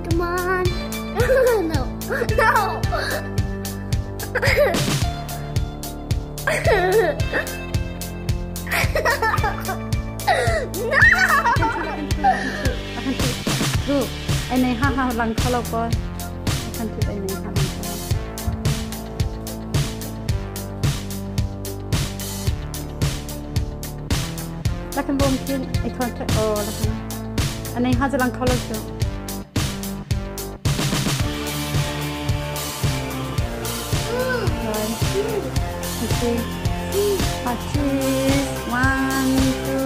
Come on. No. No. No. Tu, ai nei ha ha lang kho lo ko. Kan tu ai nei ha lang kho. Lakan bom kin ai thon the o lakan. Anei ha jalang kho lo chu. Rồi. Okay. Cheese. One, two.